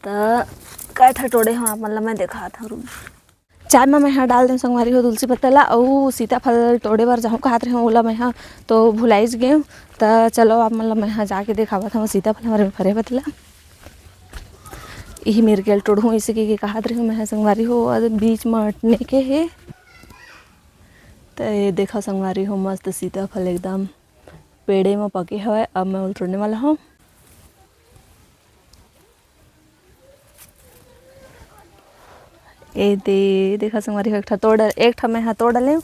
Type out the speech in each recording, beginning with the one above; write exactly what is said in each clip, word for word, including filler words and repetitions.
त कय ठा टोड़े हंव, आप मन ला मैं देखात हंव, रुक। चाय म मैं ह डाल देंव संगवारी हो तुलसी पत्ता ला, अउ सीताफल टोड़े बर जाहूं कहत रहेंव, ओला मैं ह तो भुलाइच गेंव। त चलो, आप मन ला मैं ह जाके देखावत हंव सीताफल हमर में फरे पत्ता ला। इही मेर गेल टोड़हूं, इसे के, के कहत रहेंव मैं ह संगवारी हो, अउ बीच म अटने के हे। त ये देखा संगवारी हो, मस्त सीताफल एकदम पेड़े म पके हवय। अब मैं ओला टोड़ने वाला हंव। ए दे, देखा संगवारी हो, एक ठा तोड़, एक ठा मैं ह तोड़ लेंव,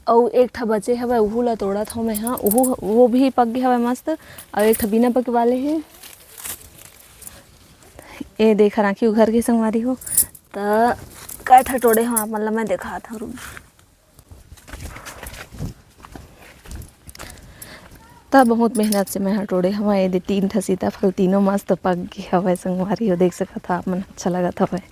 अउ एक ठा बचे हवय, उहू ला तोड़त हंव मैं ह। उहू, वो भी पक गे हवय मस्त, अउ एक ठा बिना पके वाले हे। ए देखा राखी उघर के संगवारी हो, त कय ठा टोड़े हंव, आप मन ला मैं देखात हंव, रुक। त बहुत मेहनत से मैं ह टोड़े हवय। ए दे तीन ठा सीताफल, तीनों मस्त पक गे हवय संगवारी हो, देख सकत हव आप मन, अच्छा लगत हवय।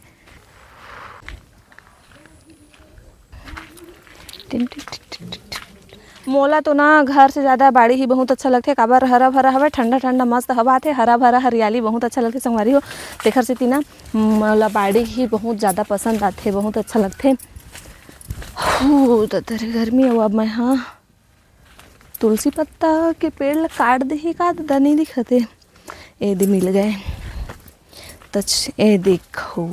Tin tin tin tin tin. मोला तो ना घर से ज्यादा बाड़ी ही बहुत अच्छा लगथे, काबर हरा भरा हवय, ठंडा ठंडा मस्त हवा आथे, हरा भरा हरियाली बहुत अच्छा लगथे संगवारी हो। तेखर सेती ना मोला बाड़ी ही बहुत ज्यादा पसंद आथे, बहुत अच्छा लगथे। हू, त तेरे गर्मी अउ अब मैं ह तुलसी पत्ता के पेड़ ला काट देही का, ददा नइ दिखत हे। ए दे मिल गए। त छ-, ए देखो।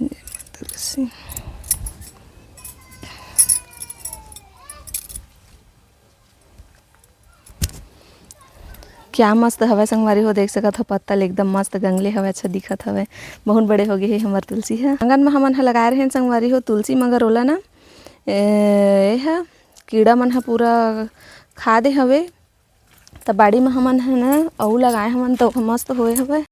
जय माता तुलसी। क्या मस्त हवय संगवारी हो, देख सकत हो पत्ता ल एकदम मस्त गंगले हवय, अच्छा दिखत हवय। बहुत बड़े हो गे हे हमर तुलसी ह। आंगन म हमन ह लगाए रहेन संगवारी हो तुलसी, मगर ओला ना, ए, ए ह कीड़ा मन ह पूरा खा दे हवे। त बाड़ी म हमन ह ना अउ लगाए हवन, त ओहा मस्त होए हवय।